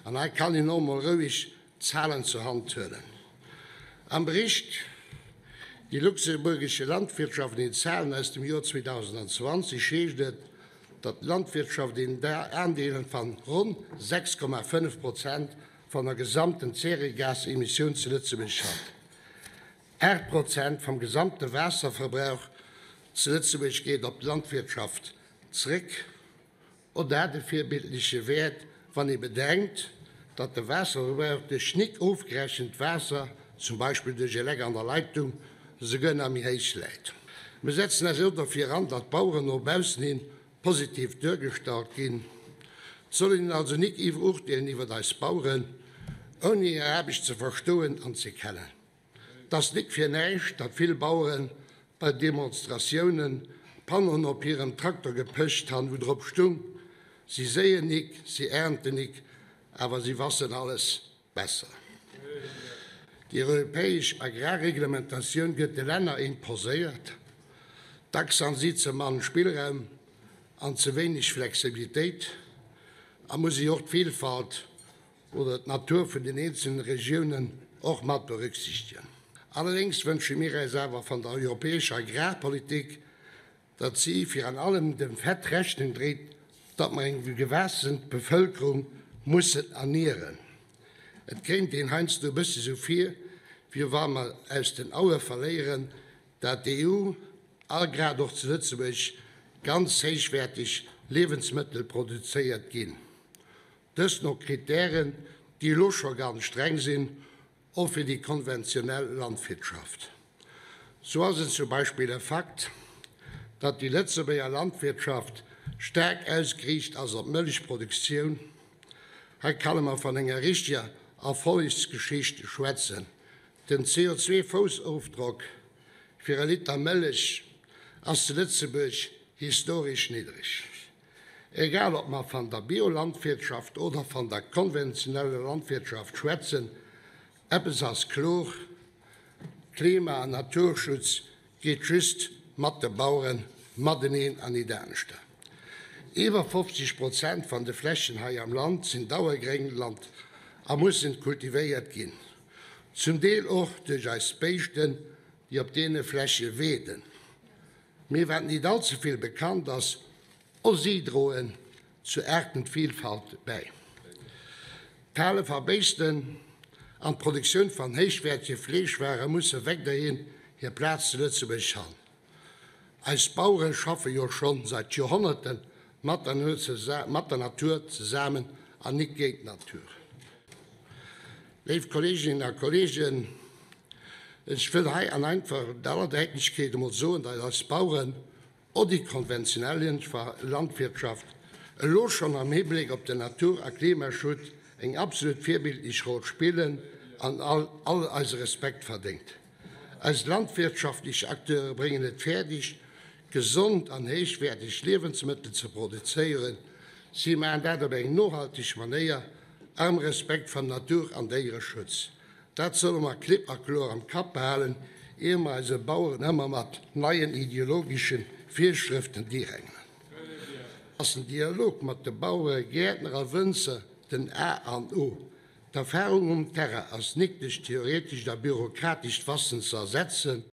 An hei kann een och mol roueg Zahlen zur Hand huelen. Am Bericht Die luxemburgische Landwirtschaft in Zahlen aus dem Joer 2020 heescht et, datt d'Landwirtschaft een Aandeel van ronn 6,5 Prozent van der gesamten Zäregasemissioun zu Lëtzebuerg hat. 8 Prozent vum gesamte Waasserverbrauch zu Lëtzebuerg geet op d'Landwirtschaft zréck. Och dat e virbildleche Wäert, wann ee bedenkt, datt de Waasserverbrauch duerch nik ofgerechent Waasser, zum Beispill duerch e Leck an der Leitung, souguer nach méi héich läit. Mir setzen eis och derfir an, datt d'Baueren no baussen hin positiv duergestallt ginn. Et soll een also nik iwwerurteelen iwwert eis Baueren, ouni hir Aarbecht ze verstoen an ze kennen. 't ass nik fir näischt, datt vill Bauere bei Demonstratiounen Pannoen op hirem Trakter gepécht han, wou drop stung, Si séien nik, si ernten nik, awer si wassen alles besser. Déi europäesch Agrarreglementatioun gëtt de Länner imposéiert. Dacks han si ze mann Spillraum an ze wéineg Flexibilitéit a muss si och d'Vilfalt oder d'Natur vun den eenzelne Regiounen och mat berücksichtegen. Allerdéngs wënsche mir äis awer van der europäescher Agrarpolitik, datt si viraan allem dem Fait Rechnung dréit, datt mer eng gewaassen Bevölkerung mussen ernieren. Et kéint een heiansdo e bëssi sou vir, wéi wa mer aus den Aue verléieren, dat d'EU a grad och zu Lëtzebuerg ganz héichwäerteg Liewensmëttel produzéiert ginn. Dëst no Kritären, déi elo scho ganz streng sinn, och fir déi konventionell Landwirtschaft. Sou ass et zum Beispill e Fakt, datt déi Lëtzebuerger Landwirtschaft staark ausgeriicht ass op d'Mëllechproduktioun. Hei kann e mer van enger richtiger Erfollegsgeschicht schwätzen. Den CO2-Foussofdrock fir e Liter Mëllech ass zu Lëtzebuerg historesch niddreg. Egal ob mer van der Biolandwirtschaft oder van der konventioneller Landwirtschaft schwätzen, eppes ass kloer, Klima an Naturschutz geet just mat de Baueren mateneen an nit aneschter. Iwwer 50 Prozent van de Flächen hei am Land sinn Dauergréngland a mussen kultivéiert ginn, zum Deel och duerch eis Béischten, déi op deene Fläche weeden. Mee wat nit all ze vill bekannt ass, och si droen zur Aartenvielfalt bäi. D'Hale va Béisten an d'Produktioun van héichwäertege Fleeschware musse wegderhin hir Plaz zu Lëtzebuerg han. Eis Bauere schaffe jo schonn seit Joerhonnerten mat der Natur zesamen an nit géint d'Natur. Léif Kolleeginnen a Kolleegen, ech wëll hei an einfach aller Däitlechkeet emol soen, datt eis Baueren och déi konventionell Landwirtschaft elo schonn am Hibléck op den Natur a Klimaschutz eng absolut virbildlech Roll spillen an all eise Respekt verdéngt. Eis landwirtschaftlech Acteure bréngen et fäerdeg, gesond an héichwäerteg Liewensmëttel ze produzéieren. Si maachen dat op eng nohalteg Manéier am Respekt vam Natur an Déiereschutz. Dat solle mer klipp a kloer am Kapp behalen, ier mer eise Baueren ëmmer mat neien ideologesche Virschrëften dirängelen. Ass den Dialog mat de Bauere, Gäertner a Wënzer den A an O. D'Erfahrung um Terrain ass nik duerch theoretescht a bürokratescht Wassen ze ersetzen.